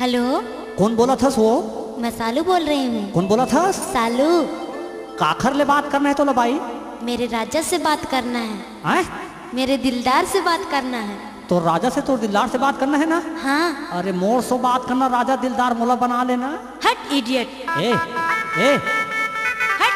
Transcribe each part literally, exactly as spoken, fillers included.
Hello. कोन बोलत हस वो? मैं सालू बोल रही हूँ। कोन बोलत हस? सालू। काखर ले बात करना हे तोला बाई? मेरे राजा से बात करना है। आय? मेरे दिलदार से बात करना है। तोर राजा से, तोर दिलदार से बात करना हे ना? हाँ। अरे मोर से बात करना, राजा दिलदार मोला बना लेना। हट idiot। ए, ए। हट।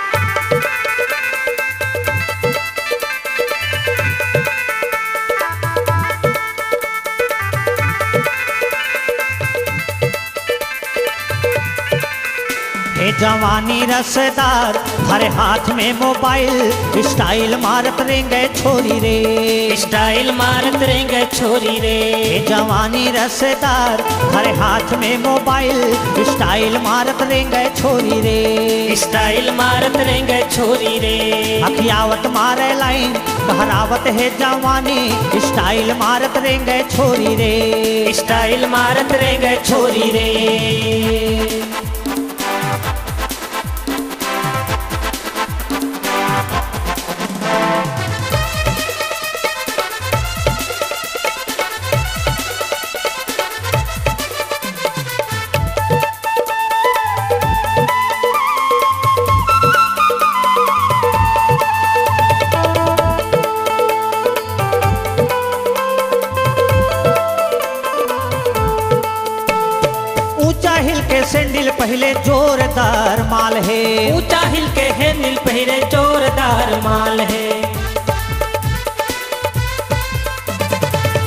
हे जवानी रसदार, धरे हाथ में मोबाइल, स्टाइल मारत रेंगे छोरी रे। स्टाइल मारत रेंगे छोरी रे। हे जवानी रसदार, धरे हाथ में मोबाइल, स्टाइल मारत रेंगे छोरी रे। स्टाइल मारत रेंगे छोरी रे। अखियावत मारे लाइन, कहरावत हे जवानी, स्टाइल मारत रेंगे छोरी रे। स्टाइल मारत रेंगे छोरी रे। ऊंचा हिल के सैंडल पहिले जोरदार माल हे। ऊंचा हिल के सैंडल पहिले जोरदार माल हे।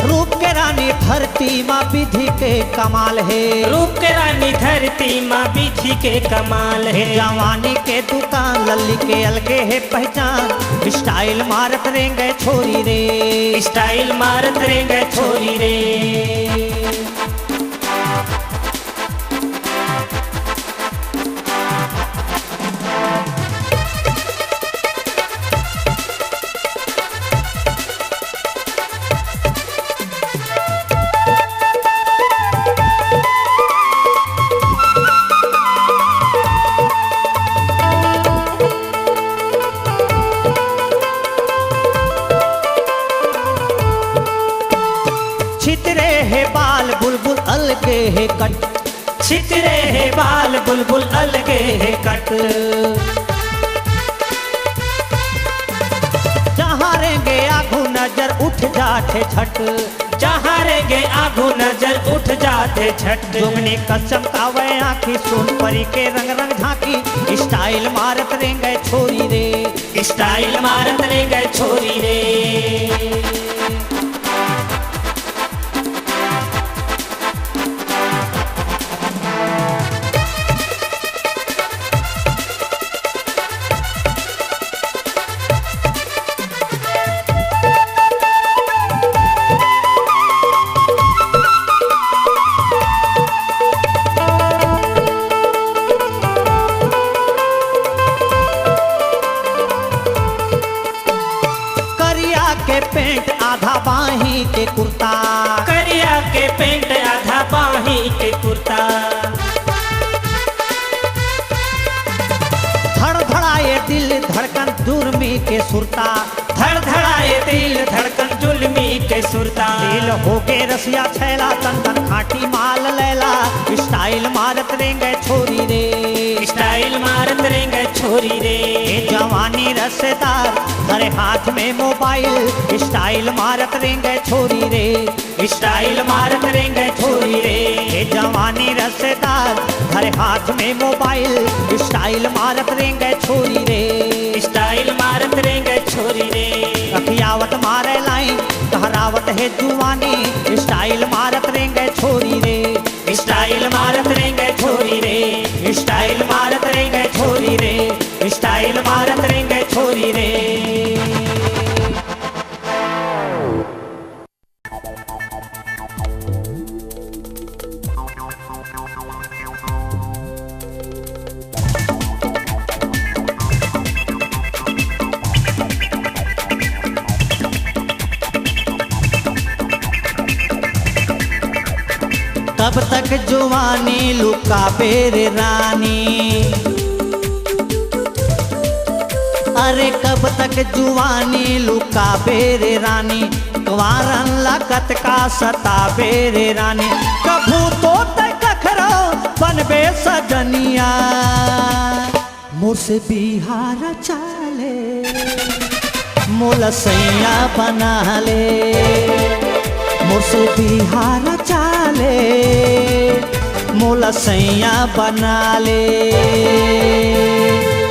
रूप के रानी धरती मा विधि के कमाल हे। रूप के रानी धरती मा विधि के कमाल हे। जवानी के दुकान लल्ली के अलगे हे पहचान। स्टाइल मारत रेंगे छोरी रे। स्टाइल मारत रेंगे छोरी रे। छितरे हे बाल बुलबुल अलगे हे कट। छितरे हे बाल बुलबुल अलगे हे कट। जहाँ रेंगे आगू नजर उठ जाथे झट। जहाँ रेंगे आगू नजर उठ जाथे झट। जोगनी कस चमकावे आँखी, सोन परी के रंग रंग झांकी। स्टाइल मारत रेंगे छोरी रे। स्टाइल मारत रेंगे छोरी रे। करिया के पेंट आधा बाही के कुर्ता। करिया के पेंट आधा बाही के कुर्ता। धड़धड़ाए दिल धड़कन जुल्मी के सुरता। धड़धड़ाए दिल धड़कन जुल्मी के सुरता। दिल होगे रसिया छैला, तन तन खाटी माल लैला। स्टाइल मारत रेंगे छोरी रे। स्टाइल मारत रेंगे छोरी रे। ए जवानी रसदार, धरे हाथ में मोबाइल। स्टाइल मारत रेंगे छोरी रे। स्टाइल मारत रेंगे छोरी रे। ए जवानी रसदार, धरे हाथ में मोबाइल। स्टाइल मारत रेंगे छोरी रे। स्टाइल मारत रेंगे छोरी रे। अखियावत मारे लाइन, कहरावत हे जुवानी। स्टाइल मारत रेंगे छोरी रे। स्टाइल मारत रेंगे छोरी रे। स्टाइल मारत रेंगे छोरी रे। स्टाइल मारत रेंगे छोरी रे। कब तक जुवानी लुकाबे रे रानी? अरे कब तक जुवानी लुकाबे रे रानी? कुंवारन ला कतका सताबे रे रानी। कभू तो तय कखर बनबे सजनिया, मोर से बिहार चाले, मोला सैया बना ले। मोर से बिहार चाले, मोला सैया बना ले।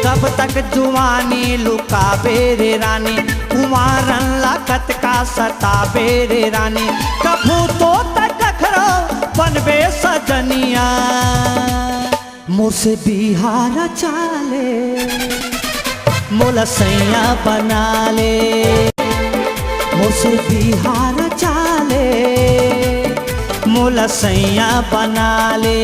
कब तक जुआनी लुकाबे रे रानी, कुंवारन ला कतका सताबे रे रानी। कभू तो तक कखरो बनबे सजनिया, मोर से बिहार चाले, मोला सैया बना ले। मोर से बिहार चाले, मोला सैया बना ले।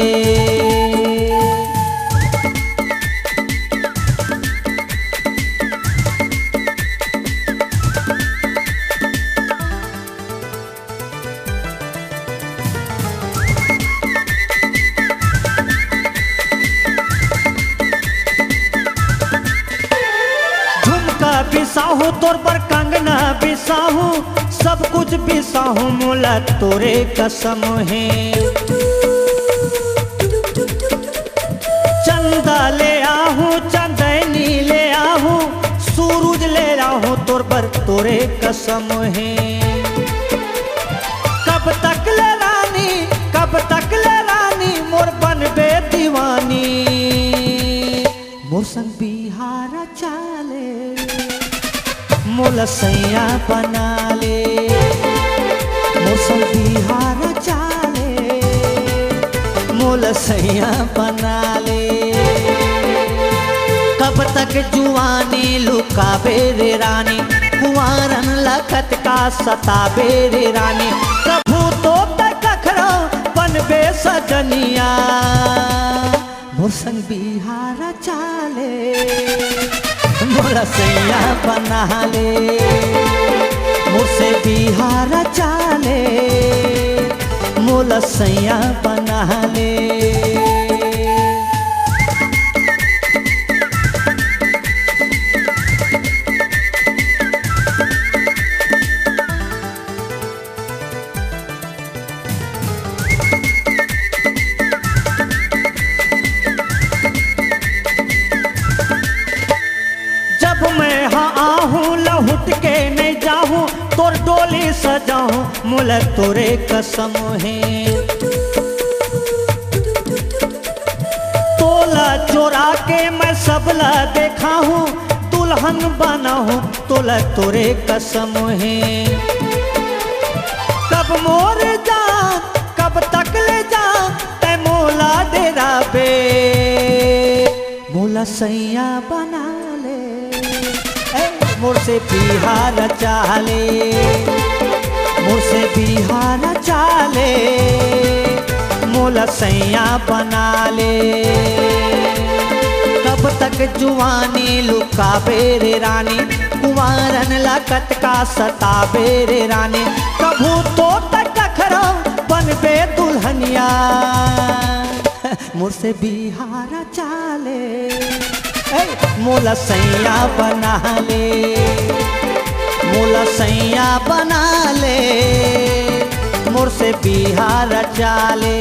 झुमका बिसाहू तोर बर, कंगना बिसाहू, सब कुछ बिसाहू, मोला तोरे कसम हे। चंदा ले आहू, चंदैनी ले आहू, सूरज ले आहू, तोर बर तोरे कसम हे। कब तक ले रानी, कब तक ले रानी, मोर बनबे दीवानी। मोर संग बिहार चाले, मोला सैया बना ले। मोर संग बिहार चाले, मोला सैया बना ले। कब तक जुआनी लुकाबे रे रानी, कुंवारन ला कतका सताबे रे रानी। कभू तो तक कखरो बनबे सजनिया, मोर संग बिहार चाले, मोला सैया बना ले। मोर से बिहार चाले, मोला सैया बना ले। जब मैं हा आहूँ, लहुट के नहीं जाहूँ, तोर डोली सजाहूँ, मोला तोरे कसम हे। तोला चोरा के मैं सबला देखाहूँ, दुल्हन बनाहूँ, तोला तोरे कसम हे। कब मोर जान, कब तक ले जान, तै मोला डेराबे, मोला सैया बना ले। ए, मोर से बिहार चाले, मोर से बिहार चाले, मोला सैया बना ले। कब तक जुआनी लुकाबे रे रानी, कुंवारन ला कतका सताबे रे रानी। कभू तो तक कखरो बनबे दुल्हनिया, मोर से बिहार चाले। ए, मोला सैया बना ले, मोला सैया बना ले, मोर से बिहार चाले।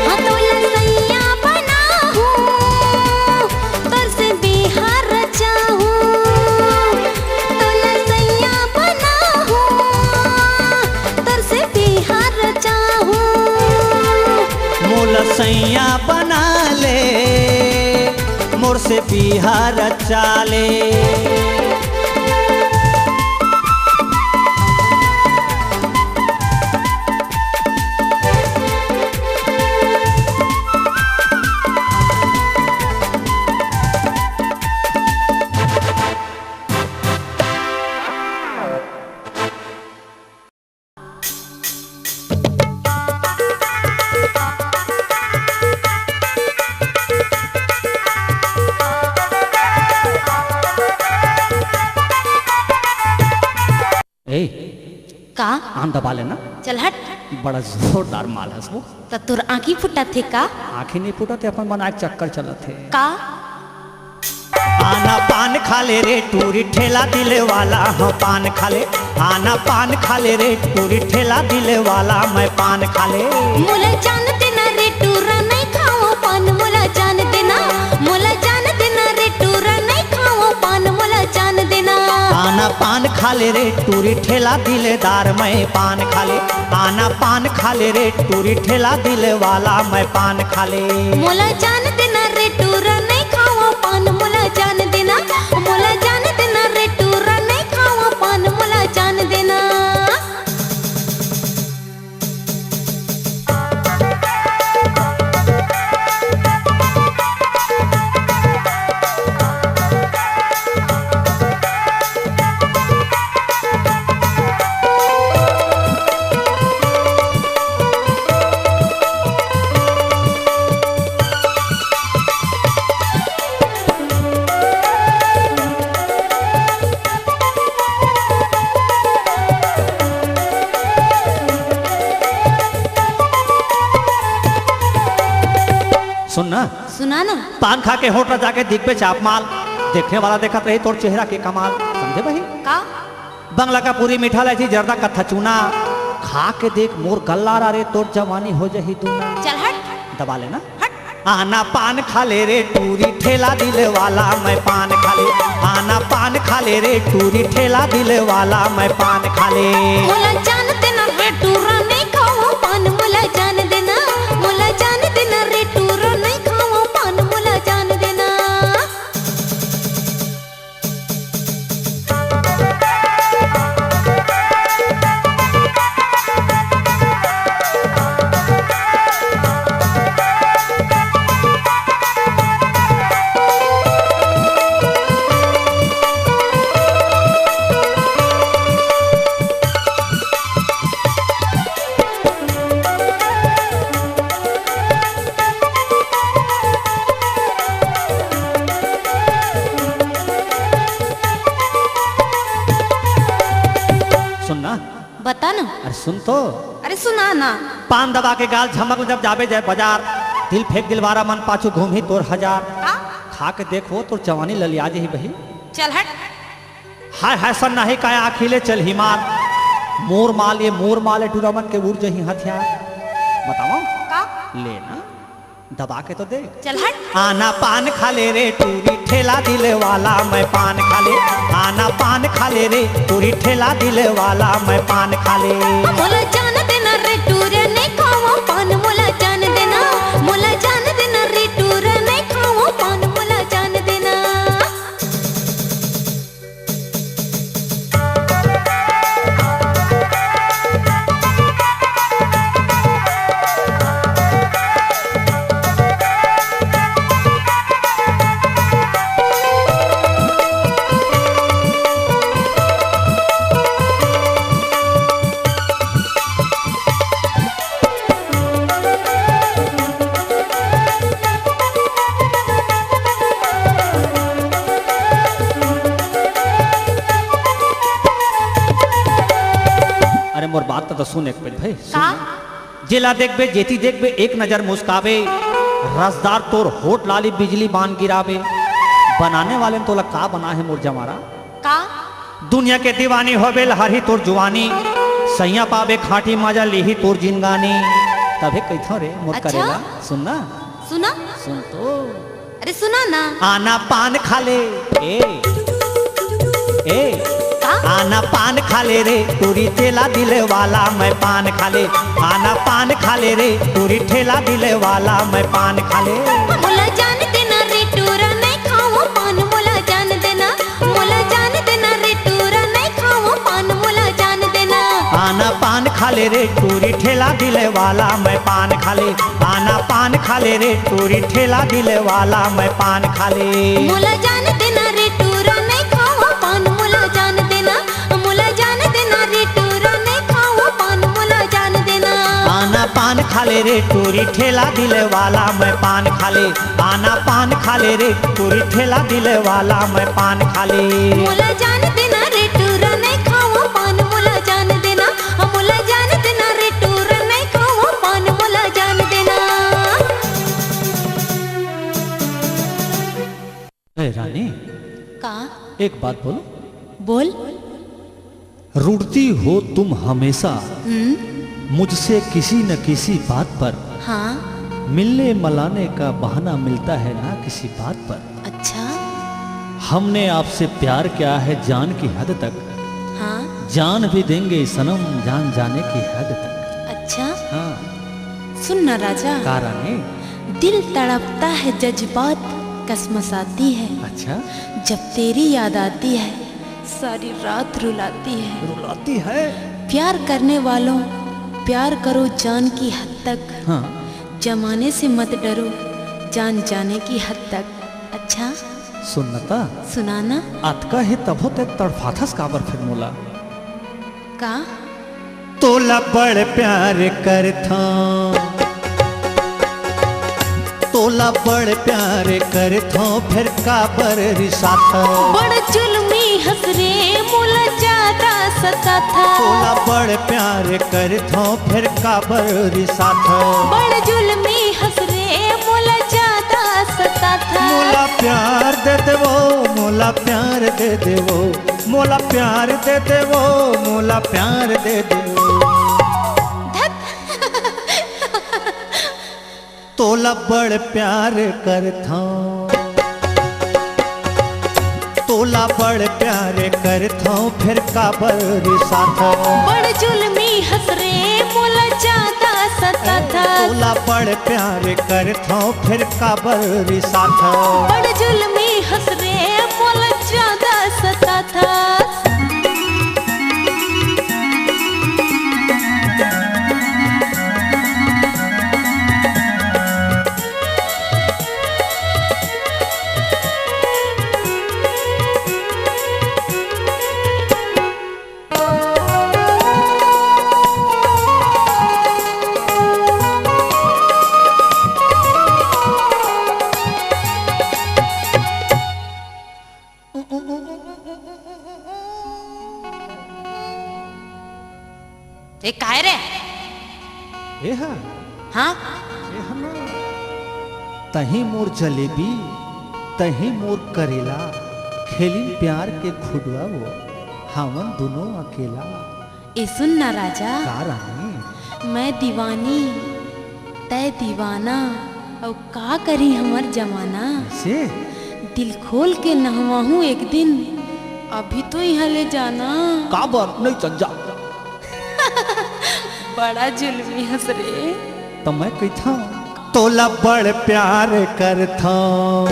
हाँ, तोला सैया बनाहूँ, तोर से बिहार चाहूँ। तोला सैया बनाहूँ, तोर से बिहार चाहूँ। मोला सैया बना ले, मोर से बिहार चाले। ए, का? आन दबा लेना। चल हट। बड़ा जोरदार माल हस वो। त तोर आँखी फुटत हे का? आँखी नहीं फुटत हे, अपन बनाए के चक्कर चलत हे। का? आना पान खा ले रे टूरी ठेला दिले वाला, हाँ पान खा ले। आना पान खा ले रे टूरी ठेला दिले वाला, मैं पान खा ले। मोला जानते ना रे टूरा नहीं पान खा ले रे टूरी ठेला दिलदार, मैं पान खा ले। आना पान खा ले रे टूरी ठेला दिल वाला, मैं पान खा ले। मोला जान देना रे टूरा, नहीं खावा पान, मोला जान देना। मोला जान देना रे टूरा, नहीं खावा पान, मोला जान देना। सुन ना। सुना ना। पान खा के होटल जाके दिखबे चापमाल, देखने वाला देखत रही तोर चेहरा के कमाल। समझे बही? का? बंगला का पूरी, मीठा लायची, जर्दा कत्था चूना, खा के देख मोर गल्ला रा रे, तोर जवानी हो जही दूना। चल हट। दबा लेना। हट। आना पान खा ले रे टूरी ठेला दिल वाला, मैं पान खा ले। आना पान खा ले रे टूरी ठेला दिल वाला, मैं पान खा ले। मोला जान देना रे टूरा, नहीं खावा पान, मोला जान देना। मोला जान देना रे टूरा, नहीं खावा पान, मोला जान देना। सुन ना। बता ना। अरे सुन तो। अरे सुना ना। पान दबा के गाल झमक ले जब जाबे जाय बाजार, दिल फेंक दिलवारा मन पाछू घूमही तोर हजार। का? खा के देखो तोर जवानी ललिया जही बही। चल हट। हाय हाय सन्नाही काय आँखी ले चलही मार। मोर माल ये मोर माल ये टूरा मन के उड़ जही हथियार। बताओ। का? ले ना। दबा के तो देख। चल हट। आना पान खा ले रे टूरी ठेला दिल वाला, मैं पान खा ले। आना पान खा ले रे टूरी ठेला दिल वाला, मैं पान खा ले। मोला जान देना रे टूरे, नहीं खावा पान, मोला जान देना। मोला जान देना रे टूरे, नहीं खावा पान, मोला जान देना। अरे मोर बात तो सुन एक पल भाई, सुन। का? जेला देखबे, जेती देखबे, एक नजर मुस्काबे, रसदार तोर होठ लाली बिजली बान गिराबे। बनाने वाले ने तोला का बना है मोर जमारा? का? दुनिया के दीवानी होबे लहरही तोर जुवानी, सैया पाबे खाटी मजा लिही तोर जिनगानी। तभे कहिथों रे मोर अच्छा? करेला, सुन ना। सुना? सुन तो। अरे सुना ना। आना पान खा ले, ए, ए। का? आना पान खा ले रे, टूरी ठेला दिल वाला, मैं पान खा ले। आना पान खा ले रे, टूरी ठेला दिल वाला, मैं पान खा ले। मोला जान देना रे टूरा, नहीं खावा पान, मोला जान देना। मोला जान देना रे टूरा, नहीं खावा पान, मोला जान देना। आना पान खा ले रे टूरी ठेला दिल वाला, मैं पान खा ले। आना पान खा ले रे टूरी ठेला दिल वाला, मैं पान खा ले। मोला जान देना रे टूरा, नहीं खावा पान, मोला जान देना। मोला जान देना रे टूरा, नहीं खावा पान, मोला जान देना। आना पान खा ले रे टूरी ठेला दिल वाला, मैं पान खा ले। आना पान खा ले रे टूरी ठेला दिल वाला, मैं पान खा ले। मोला जान देना रे टूरा, नहीं खावा पान, मोला जान देना। मोला जान देना रे टूरा, नहीं खावा पान, मोला जान देना। ए रानी, का? एक बात बोलो। बोल। रूठती हो तुम हमेशा हम्म। मुझसे किसी न किसी बात पर। हाँ। मिलने मलाने का बहाना मिलता है ना किसी बात पर। अच्छा। हमने आपसे प्यार किया है जान की हद तक। हाँ। जान भी देंगे सनम, जान जाने की हद तक। अच्छा। हाँ। सुन ना राजा। का रानी? दिल तड़पता है, जज्बात कसमसाती है। अच्छा। जब तेरी याद आती है, सारी रात रुलाती है। रुलाती है? प्यार करने वालों, प्यार करो जान की हद तक। हाँ। जमाने से मत डरो, जान जाने की हद तक। अच्छा। सुन ना ता। सुना ना। अतका हे तभो ते तड़फाथस काबर फेर मोला? का? तोला बड़ प्यार करथों, तोला बड़ प्यार करथों, फेर काबर रिसाथस? बड़ जुल्मी हस रे, मोला जादा सताथस। तोला बड़ प्यार करथों, फेर काबर रिसाथस? बड़ जुल्मी हस रे, मोला जादा सताथस। मोला प्यार दे देवो, मोला प्यार दे देवो, मोला प्यार दे देवो, मोला प्यार दे देवो। धत। तोला बड़ प्यार करथों, तोला बड़ प्यार करथों, फेर काबर रिसाथस? बड़ जुल्मी हस रे, मोला जादा सताथस। तोला बड़ प्यार करथों, फेर काबर रिसाथस? बड़ जुल्मी हस रे, मोला जादा सताथस। ए, काय रे? ए हा? हाँ? ए हा ना। तहीं मोर जलेबी, तहीं मोर करेला, खेलिन प्यार के खुडवा वो, हावन दुनों अकेला। ए सुन ना राजा। का रानी? मैं दीवानी, तै दीवाना, अउ का करी हमर जमाना? से? दिल खोल के नहवाहूँ एक दिन, अभी तो इहाँ ले जाना। काबर नइ चल जा? बड़ा जुल्मी हस रे। त मैं कहिथंव, तोला बड़ प्यार करथंव,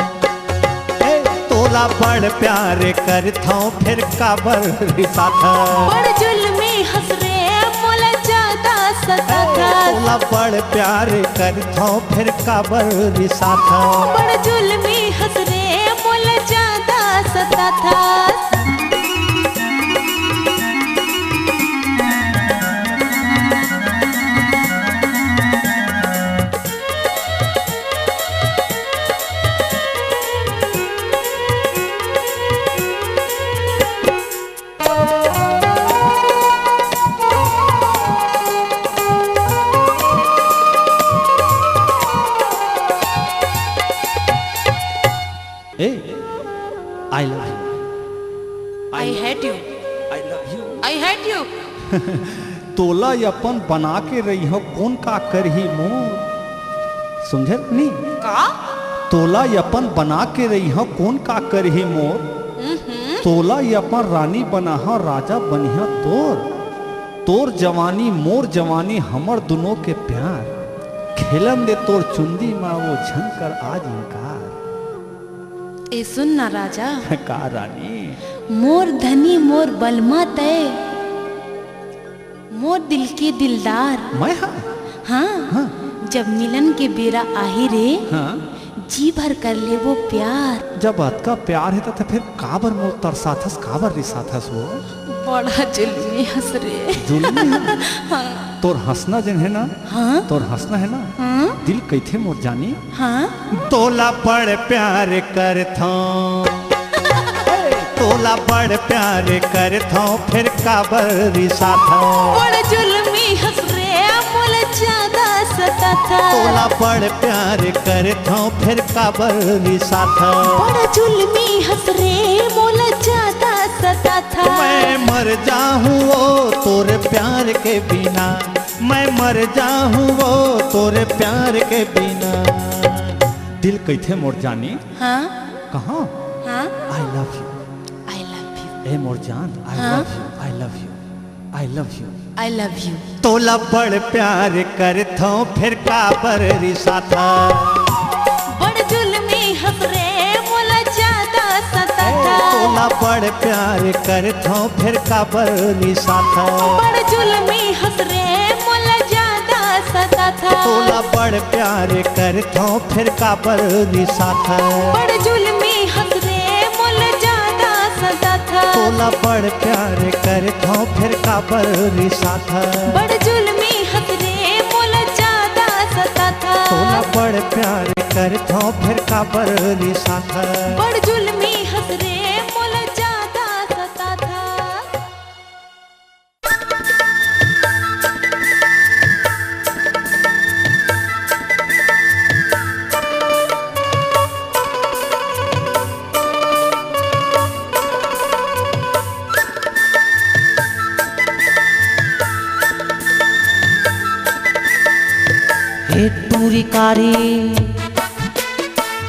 ए, तोला बड़ प्यार करथंव, फेर काबर रिसाथस? बड़ जुल्मी हस रे, मोला जादा सताथस। तोला बड़ प्यार करथंव, फेर काबर रिसाथस? बड़ जुल्मी हस रे, मोला जादा सताथस। ए, I love you। I hate you। I love you। I hate you। तोला अपन बना के रहिहंव, कोन का करही मोर? समझे नी? का? तोला अपन बना के रहिहंव, कोन का करही मोर? हम्म। तोला अपन रानी बनाहंव, राजा बनिहंव तोर। तोर जवानी, मोर जवानी, हमर दुनों के प्यार। खेलन दे तोर चुंदी मा वो, झन कर आज इनकार। ए सुन ना राजा। का रानी? मोर धनी, मोर बलमा तय, मोर दिल के दिलदार। मैं हा? हाँ। हाँ। जब मिलन के बेरा आही रे, हाँ। जी भर कर लेबो प्यार। जब अतका प्यार हे त, त फेर काबर मोर तरसाथस, काबर रिसाथस वो? बड़ा जुल्मी हस रे। जुल्मी हे? हाँ। तोर हंसना जेन हे ना, हाँ। तोर हंसना हे ना, हाँ। दिल कहिथे मोर जानी। हाँ। तोला बड़ प्यार करथंव, तोला बड़ प्यार करथंव, फेर काबर रिसाथंव? बड़ जुल्मी हस रे, मोला जादा सताथस। तोला बड़ प्यार करथंव, फेर काबर रिसाथंव? बड़ जुल्मी हस रे, मोला जादा सताथस। मैं मर जाहूँ वो तोर प्यार के बिना, मैं मर जाहूँ वो तोर प्यार के बिना। दिल कहिथे मोर जानी। हाँ। कहाँ? हाँ। I Love you। I love you। ए मोर जान, I हाँ? Love you, I love you, I love you। I love you। तोला बड़ प्यार करथौं, फेर काबर रिसाथा? बड़ जुल्मी हस रे, मोला ज्यादा सताथा। ए, तोला बड़ प्यार करथौं, फेर काबर रिसाथा? बड़ जुल्मी हस रे, मोला ज्यादा सताथा। तोला बड़ प्यार करथौं, फेर काबर रिसाथा? बड़ जुल्मी हस रे, मोला ज्यादा सताथा। तोला बड़ प्यार करथौं, फेर काबर रिसाथा? बड़ जुल्मी हस रे, मोला ज्यादा सताथा। तोला बड़ प्यार करथौं, फेर काबर रिसाथा? बड़ जुल्मी हस रे, मोला ज्यादा सताथा। हे टूरी कारी,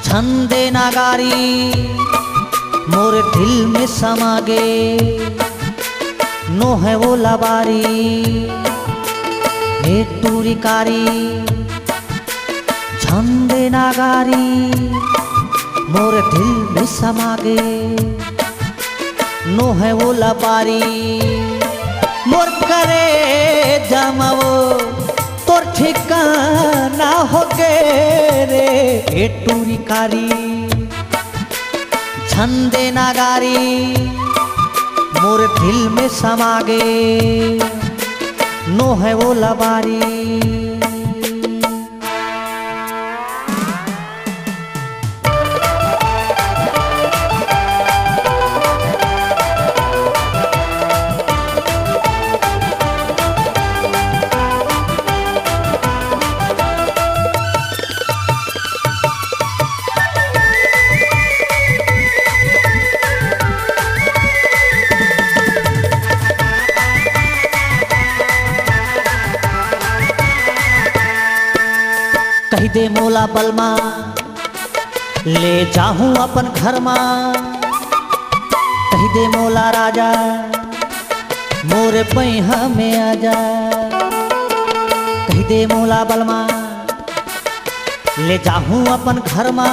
छंदे नागारी, मोर दिल में समा गे, नोहे ओला बारी। हे टूरी कारी, छंदे नागारी, मोर दिल में समा गे, नोहे ओला बारी। मोर करेजा म वो तोर ठिकाना होगे रे, ए टूरी कारी, छंदे नागारी, मोर दिल में समा गे, नोहे ओला बारी। कहि दे मोला बलमा, ले जाहूं अपन घर मा। कहि दे मोला राजा, मोर पैहा में आजा। कहि दे मोला बलमा, ले जाहूं अपन घर मा।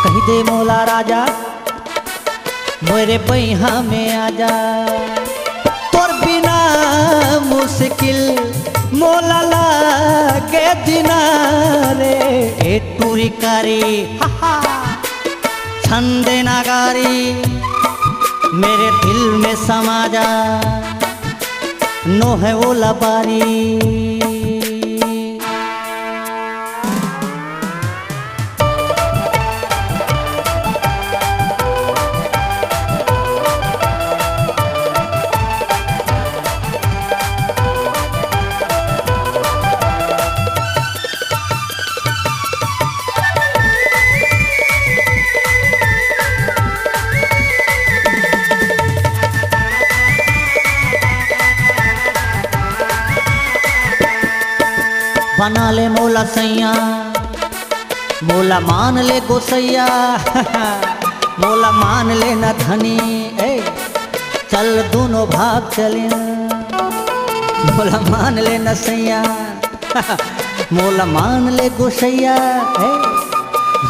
कहि दे मोला राजा, मोरे पैहा में आजा। तोर बिना मुश्किल मोला लागे जीना रे, ए टूरी कारी, हा, हा। छंदे नागारी, मेरे दिल में समा जा, नोहे ओला बारी। बना ले मोला सैया, मोला मान ले गोसैया, मोला मान ले न धनी, ए, चल दूनों भाग चलिन। मोला मान ले न सैया, मोला मान ले गोसैया, ए,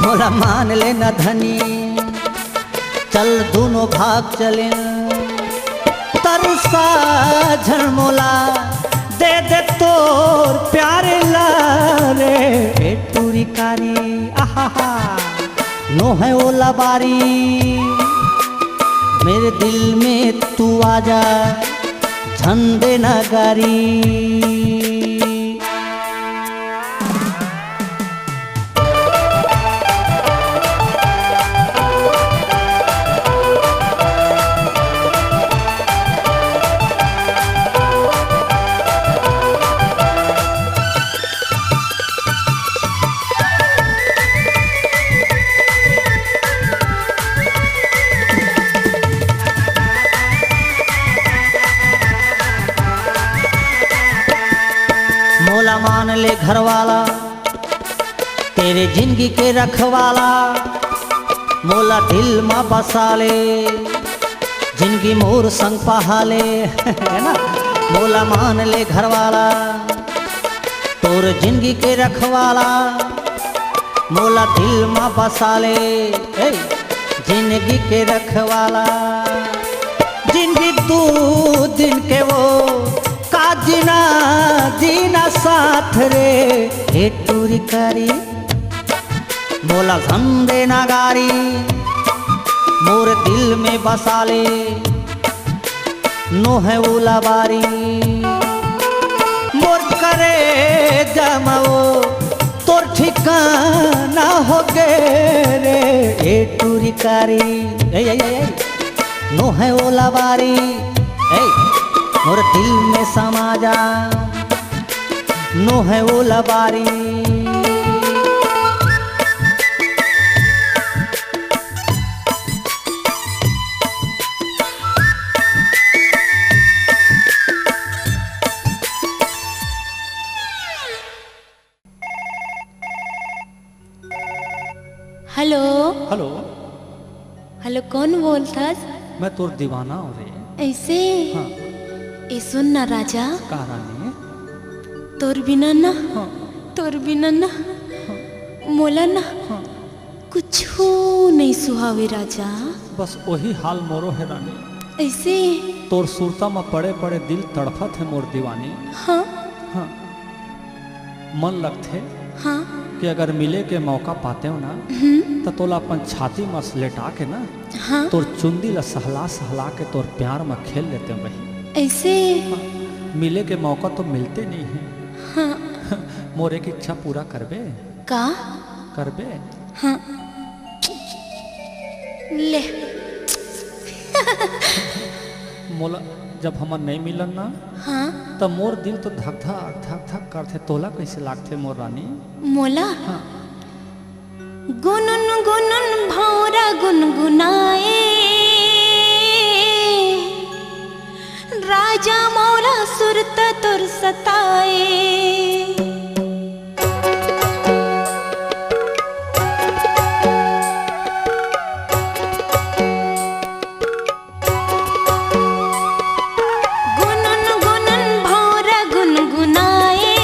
मोला मान ले न धनी, चल दूनों भाग चलिन। तरसा झन मोला, दे दे तोर प्यार ला रे, ए टूरी कारी, आहा हा, नोहे ओला बारी। मेरे दिल में तू आजा, छंदे नागारी। मोला मान ले घरवाला, तेरे जिंदगी के रखवाला। मोला दिल मा बसा ले, जिंदगी मोर संग पहा ले, है ना? मोला मान ले घरवाला, तोर जिंदगी के रखवाला। मोला दिल मा बसा ले, ए, जिंदगी के रखवाला। जिंदगी दू दिन के वो, का जीना, जीना साथ रे, ए टूरी कारी। मोला झन दे ना गारी, मोर दिल में बसा ले, नोहे ओला बारी। मोर करेजा मा वो, तोर ठिकाना हो गे रे, ए टूरी कारी। ए, ए, ए, ए। नोहे ओला बारी, ए, मोर दिल में समा जा, नोहे ओला बारी। हेलो। हेलो। हेलो, कोन बोलथस? मैं तोर दीवाना हूँ रे। ऐसे? हाँ। ए सुन ना राजा। का रानी? तोर बिना ना, हाँ। तोर बिना ना, हाँ। मोला ना, हाँ। कुछु नहीं सुहावे राजा। बस वही हाल मोरो है रानी। ऐसे? तोर सुरता में पड़े पड़े दिल तड़फत है मोर दीवानी। हाँ। हाँ। मन लगथे हाँ। कि अगर मिले के मौका पातेव ना, हम्म। त तोला अपन छाती म लेटा के ना, हाँ। तोर चुंदी ला सहला सहला के तोर प्यार म खेल लेतेव बहिनी। ऐसे? हाँ, मिले के मौका तो मिलते नहीं है। हाँ। मोर एक इच्छा पूरा करबे? का? करबे? हाँ। ले। मोला जब हमन नहीं मिलन ना, हाँ। त मोर दिल तो धक धक, धक धक करथे। तोला कैसे लागथे मोर रानी? मोला? हाँ। गुनुन गुनुन भौरा गुनगुनाए, राजा मोला सुरता तोर सताए। गुनुन गुनुन भौरा गुनगुनाए,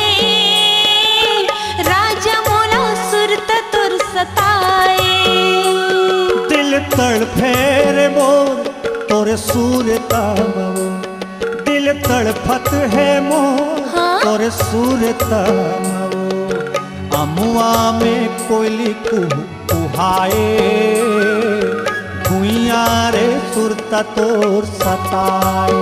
राजा मोला सुरता तोर सताए। दिल तड़फे रे मोर तोर सुरता म वो, दिल तड़फत है मोर हाँ। तोर सुरता म वो। अमुआ में कोयली कुहू कुहाए, भुइयां रे सुरता तोर सताए।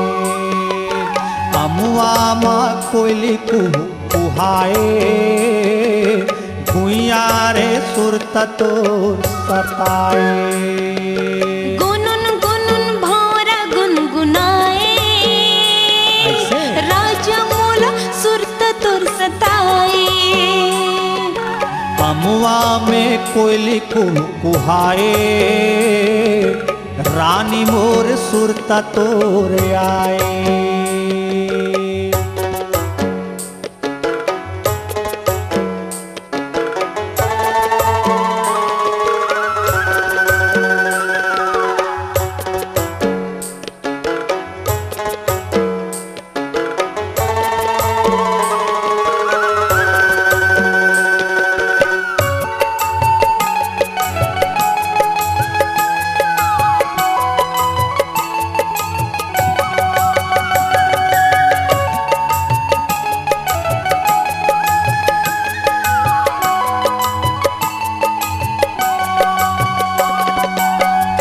अमुआ मा कोयली कुहू कुहाए, भुइयां रे सुरता तोर सताए। गुनुन गुनुन भौरा गुनगुनाए, ऐसे? राजा मोला सुरता तोर सताए। अमुआ में कोयली कुहू कुहाए, रानी मोर सुरता तोर आए।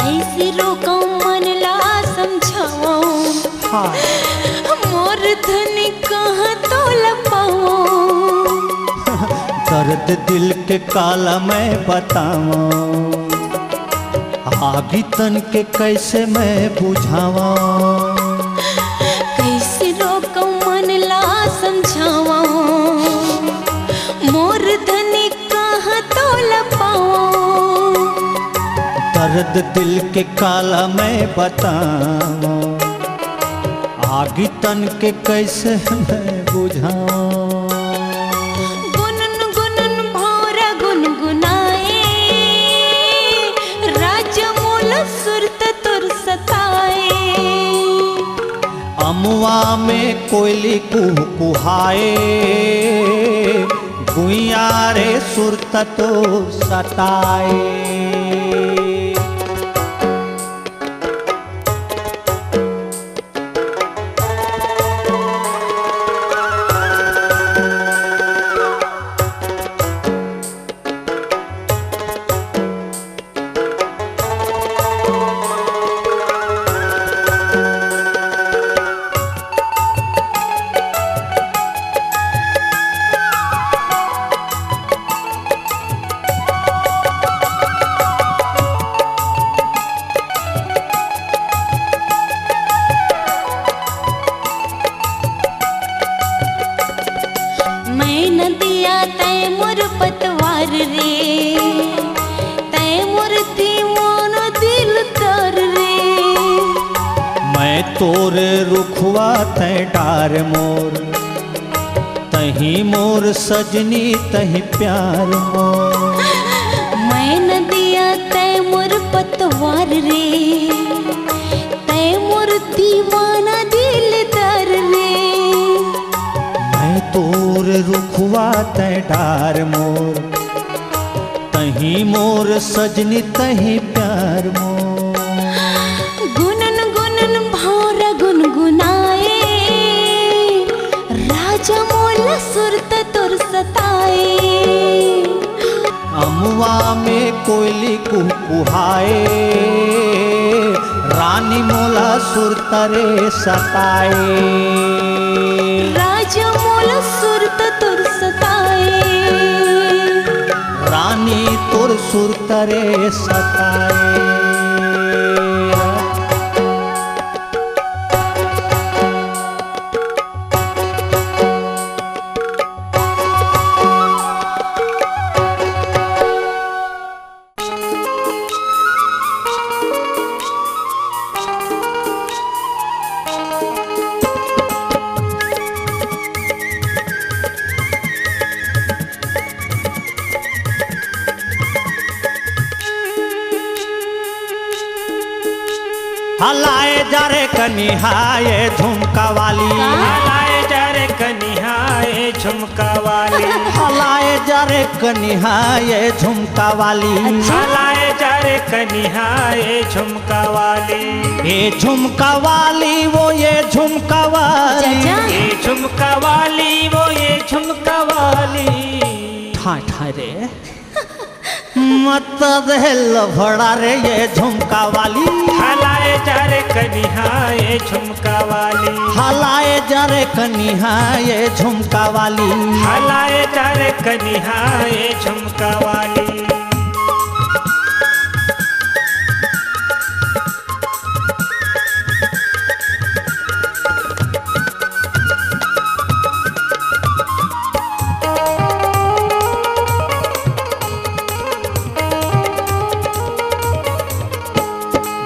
कैसे रोकंव मन ला समझावंव, हाँ। मोर धनी कहाँ तोला पावंव। दर्द दिल के काला मैं बतावंव, आगी तन के कैसे मैं बुझावंव। कैसे रोकंव मन ला समझावंव, मोर धनी कहाँ तोला पावंव। दर्द दिल के काला मैं बतावंव, आगी तन के कैसे मैं बुझावंव। गुनगुन भौंरा गुनगुनाए, राज अमुआ में कोयली कुहकुहाए, गुइया रे सुरत तोर सताए। मैं नदिया तै मोर पतवार रे, तै मोर दीवाना दिलदार रे। मैं तोर रुखवा तै डार मोर, तहीं मोर सजनी तहीं प्यार मोर। मैं नदिया तै मोर पतवार रे, तै मोर दीवाना दिलदार रे। मैं तोर रुखवा तै डार मोर, तहीं मोर सजनी तहीं प्यार मोर। गुनन गुनन भौंरा गुनगुनाए, राजा मोला सुरत तोर सताए। अमुआ में कोयली कुहकुहाए, रानी मोला सुरत रे सताए। राजा मोला सुरत तोर सताए। रानी तोर सुरत रे सताए। हलाए जा रे कनिहा ये झुमका वाली। का? हलाए जा रे कनिहा ये झुमका वाली। हलाए जा रे कनिहा ये झुमका वाली। अच्छा। हलाए जा रे कनिहा ये झुमका वाली। ये झुमका वाली, वो ये झुमका वाली। चाचा। ये झुमका वाली, वो ये झुमका वाली। ठाय ठाय रे। मत दे लफड़ा रे ये झुमका वाली। हलाए जा रे कनिहा ये झुमका वाली। हलाए जा रे कनिहा ये झुमका वाली। हलाए जा रे कनिहा ये झुमका वाली।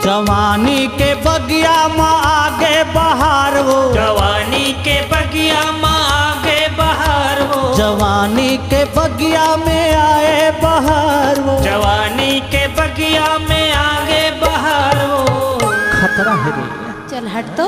जवानी के बगिया म आगे बहार वो। जवानी के बगिया म आगे बहार वो। जवानी के बगिया में आए बहार वो। जवानी के बगिया में आगे बहार वो। खतरा है रे। चल हट तो।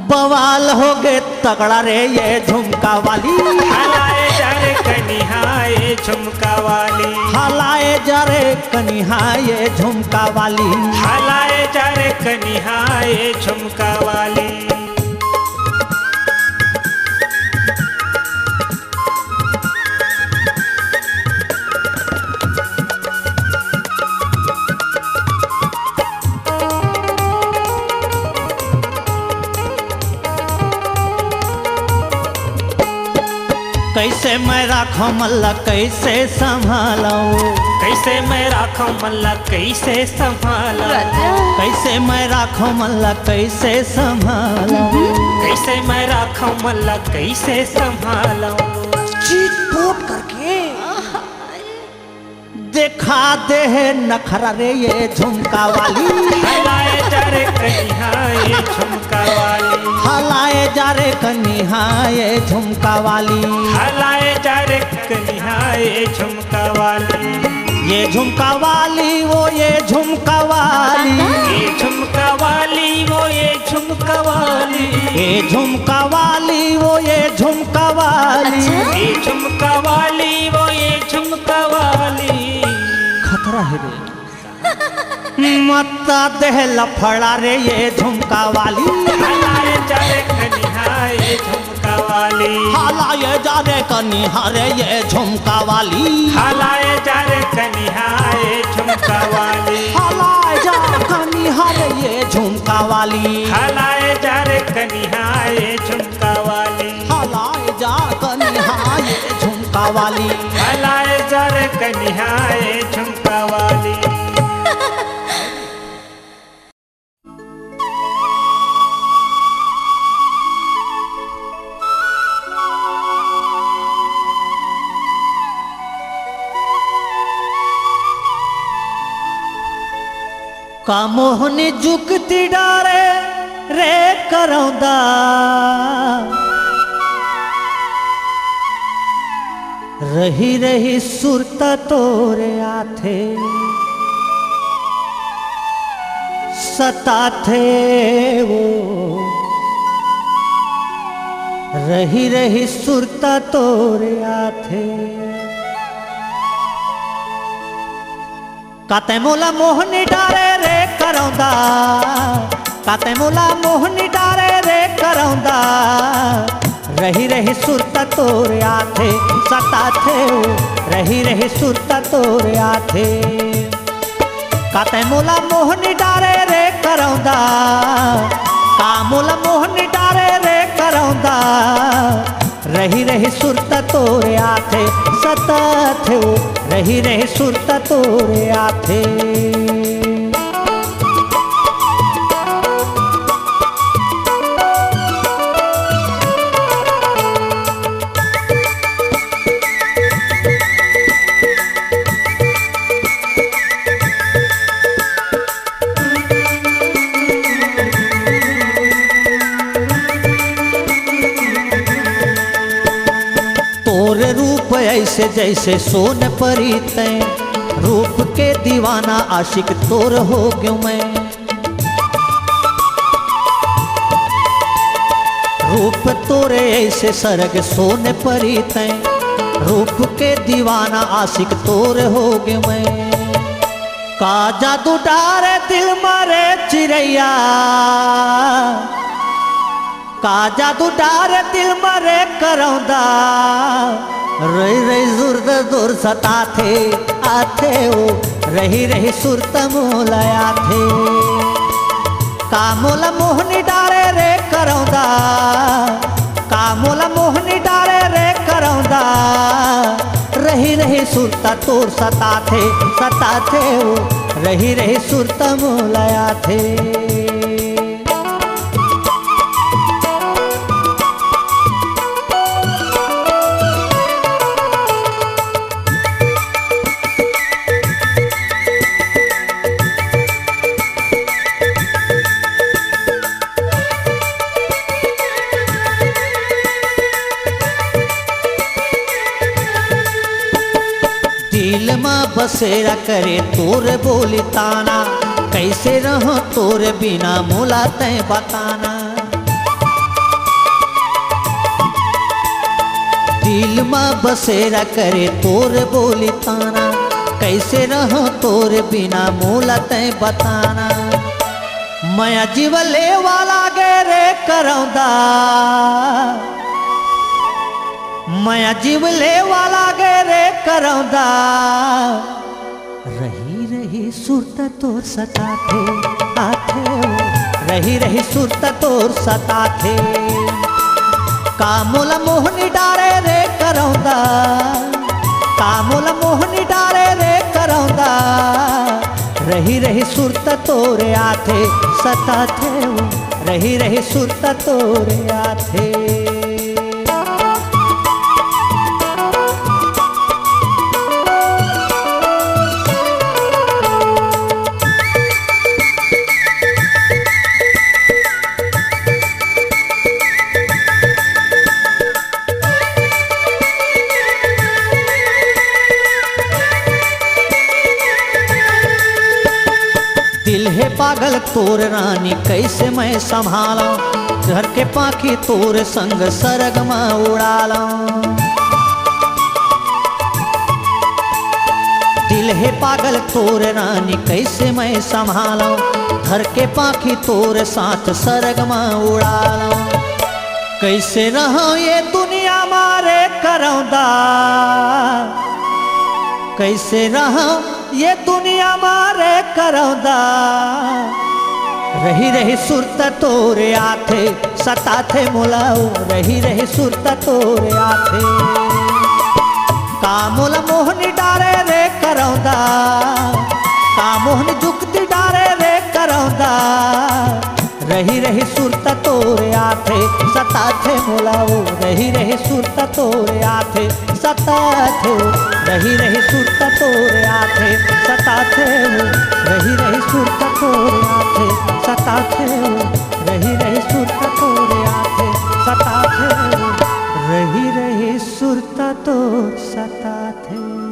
बवाल हो गे तगड़ा रे ये झुमका वाली। हलाए जा रे कनिहा ये झुमका वाली। हलाए जा रे कनिहा ये झुमका वाली। हलाए जा रे कनिहा ये झुमका वाली। कैसे मैं राखव मन ला, कैसे संभालव? कैसे मैं राखव मन ला, कैसे संभालव? राजा। कैसे मैं राखव मन ला, कैसे संभालव? कैसे मैं राखव मन ला, कैसे संभालव? चीट पोट करके। देखा दे हे नखरा रे ये झुमका वाली। हलाए जा रे कनिहा ये झुमका वाली। हलाए जा रे कनिहा ये झुमका वाली। हलाए जा रे कनिहा ये झुमका वाली। ये झुमका वाली, वो ये झुमका वाली। ये झुमका वाली, वो ये झुमका वाली। ये झुमका वाली, वो ये झुमका वाली। अच्छा? ये झुमका वाली, वो ये झुमका वाली। खतरा हे रे। मत्ता देह लफड़ा रे ये झुमका वाली। हलाए जा रे कनिहा ये झुमका वाली। हलाए जा रे कनिहा रे ये झुमका वाली। हलाए जा रे कनिहा ये झुमका वाली। हलाए जा कनिहा रे ये झुमका वाली। हलाए जा रे कनिहा ये झुमका वाली। हलाए जा कनिहा ये झुमका वाली। हलाए जा रे कनिहा ये झुमका वाली। का मोहनी जुगती डारे रे करौंदा। रही रही सुरता तोरे आथे, सताथे वो। रही रही सुरता तोरे आथे। काते मोला मोहनी डारे रे करौंदा, काते मोला मोहनी डारे रे करौंदा। रही रही सुरता तोरे आथे, सताथे वो, रही रही सुरता तोरे आथे। काते मोला मोहनी डारे रे करौंदा, का मोला मोहनी डारे रे करौंदा। रही रही सुरता तोरे आथे, सताथे वो, रही रही सुरता तोरे आथे। तोर रूप ऐसे जैसे सोन परी तैं, रूप के दीवाना आशिक तोर हो गयो मैं। रूप तोरे ऐसे सरग सोन परी तैं, रूप के दीवाना आशिक तोर हो गयो मैं। का जादू डारे दिल मा रे चिरैया, का जादू डारे दिल मा रे करौंदा। रही रही सुरता तोर सताथे, आथे वो, रही रही सुरता मोला आथे। का मोला मोहनी डारे रे करौंदा, का मोला मोहनी डारे रे करौंदा। रही रही सुरता तोर सताथे, सताथे वो, रही रही सुरता मोला आथे। दिल मा बसेरा करे तोर बोली ताना, कैसे रहो तोर बिना मोला तैं बताना। दिल मा बसेरा करे तोर बोली ताना, कैसे रहो तोर बिना मोला तैं बताना। मया जीव लेवा लागे रे करौंदा, मया जीव लेवा लागे रे करौंदा। रही रही सुरता तोर सताथे, आथे वो। रही रही सुरता तोर सताथे। का मोला मोहनी डारे रे करौंदा, का मोला मोहनी डारे रे करौंदा। रही रही सुरता तोरे आथे, सताथे वो। रही रही सुरता तोरे आथे। दिल हे पागल तोर रानी, कैसे मैं संभाला? घर के पाखी तोर संग सरग म उड़ालंव। दिल हे पागल तोर रानी, कइसे मैं संभालंव? घर के पाखी तोर साथ सरग म उड़ालंव। कइसे रहंव ये दुनिया म रे करौंदा, कइसे रहंव ये दुनिया म रे करौंदा। रहि रहि सुरता तोर आथे, सताथे मोला ओ, रहि रहि सुरता तोर आथे। का मोला मोहनी डारे रे करौंदा, का मोहनी जुगती डारे रे करौंदा। रहि रहि सुरता तोर आथे, सताथे मोला ओ, रहि रहि सुरता तोर आथे, सताथे ओ, रहि रहि सुरता तोर आथे, सताथे ओ, रहि रहि सुरता तोर आथे, सताथे ओ, रहि रहि सुरता तोर आथे, सताथे ओ, रहि रहि सुरता तोर सताथे।